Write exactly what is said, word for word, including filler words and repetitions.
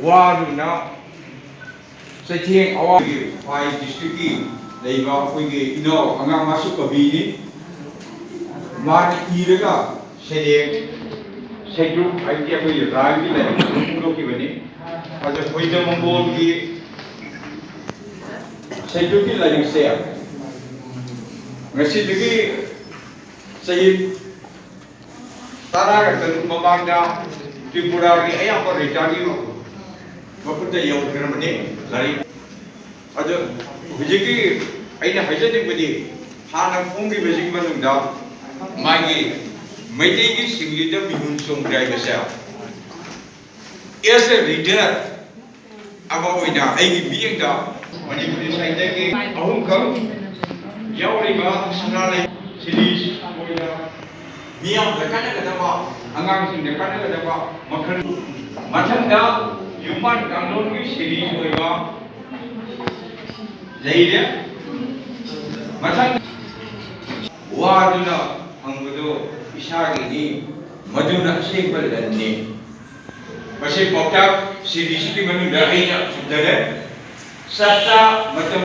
ꯋꯥꯗꯨꯅ ꯆꯩꯊꯦꯡ ꯑꯋꯥꯡꯒꯤ ꯈ꯭ꯋꯥꯏ ꯗꯤꯁꯇ꯭ꯔꯤꯛꯀꯤ ꯂꯩꯕ ꯑꯩꯈꯣꯏꯒꯤ ꯏꯅꯥꯎ ꯑꯉꯥꯡ ꯃꯥꯁꯨ ꯀꯕꯤꯅꯤ꯫ ꯃꯥꯅ ꯏꯔꯒ ꯁꯩꯔꯦꯡ ꯁꯩꯗ꯭ꯔꯨꯝ ꯍꯥꯏꯕꯗꯤ ꯑꯩꯈꯣꯏꯒꯤ ꯔꯥꯏꯝꯒꯤ ꯂꯥꯏꯔꯤꯛ ꯑꯗꯨꯝ ꯐꯣꯡꯗꯣꯛꯈꯤꯕꯅꯤ꯫ ꯑꯗ ꯈꯣꯏꯖꯝ ꯃꯪꯒꯣꯜꯒꯤ ꯁꯩꯗ꯭ꯔꯨꯝꯒꯤ ꯂꯥꯏꯔꯤꯛꯁꯦ ꯉꯁꯤꯗꯒꯤ ꯆꯍꯤ ꯇꯔꯥꯒ ꯇꯔꯨꯛ ꯃꯃꯥꯡꯗ ꯇ꯭ꯔꯤꯄꯨꯔꯥꯒꯤ ꯑꯌꯥꯝꯕ ꯔꯤꯇꯥꯔꯒꯤ ꯃꯈꯨꯠꯇ ꯌꯧꯈ꯭ꯔꯕꯅꯤ ꯂꯥꯏꯔꯤꯛ꯫ ꯑꯗꯨ ꯍꯧꯖꯤꯛꯀꯤ ꯑꯩꯅ ꯍꯥꯏꯖꯅꯤꯡꯕꯗꯤ ꯍꯥꯟꯅ ꯐꯣꯡꯈꯤꯕꯁꯤꯒꯤ ꯃꯅꯨꯡꯗ ꯃꯥꯒꯤ ꯃꯩꯇꯩꯒꯤ ꯁꯤꯡꯂꯤꯗ ꯃꯤꯍꯨꯟ ꯆꯣꯡꯗ꯭ꯔꯦ ꯍꯥꯏꯕꯁꯦ, as a reader ꯑꯃ ꯑꯣꯏꯅ ꯑꯩꯒꯤ ꯃꯤꯠꯌꯦꯡꯗ ꯃꯅꯤꯄꯨꯔꯤ ꯁꯥꯍꯤꯇ꯭ꯌꯒꯤ ꯑꯍꯨꯝꯈꯛ ꯌꯥꯎꯔꯤꯕ ꯁꯅꯥꯔꯩ series ꯑꯣꯏꯅ ꯃꯤꯌꯥꯝꯗ ꯀꯥꯟꯅꯒꯗꯕ, ꯑꯉꯥꯡꯁꯤꯡꯗ ꯀꯥꯟꯅꯒꯗꯕ ꯃꯈꯜ ꯃꯊꯪꯗ ꯌꯨꯝꯕꯥꯟ ꯀꯥꯡꯂꯣꯟꯒꯤ series ꯑꯣꯏꯕ ꯂꯩꯔꯦ꯫ ꯃꯊꯪ ꯋꯥꯗꯨꯅ ꯐꯪꯕꯗꯨ ꯏꯁꯥꯒꯤꯅꯤ, ꯃꯗꯨꯅ ꯑꯁꯦꯡꯕ ꯂꯟꯅꯤ꯫ ꯃꯁꯤ ꯄꯥꯎꯇꯥꯛ series ꯀꯤ ꯃꯅꯨꯡꯗ ꯑꯩꯅ ꯊꯝꯖꯔꯦ꯫ ꯆꯥꯛꯆꯥ ꯃꯇꯝ